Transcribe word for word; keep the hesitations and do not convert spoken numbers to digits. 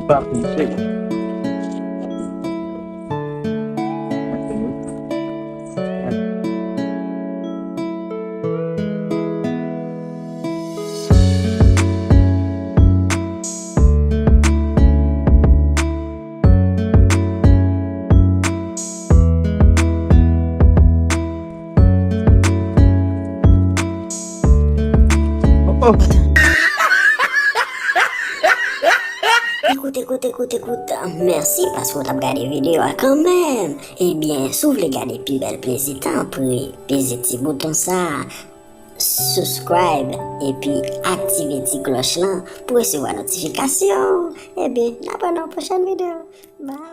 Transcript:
Pa plis. Oh, oh. Ekout, ekout, ekout, ekout. Mèsi paske w t ap gade videyo a kanmenm. Ebyen, si w vle gade pi bèl plezi, tanpri, peze ti bouton sa a, subscribe, epi aktive ti klòch lan pou resevwa notifikasyon. Ebyen, n ap wè nan yon pwochèn videyo. Bye.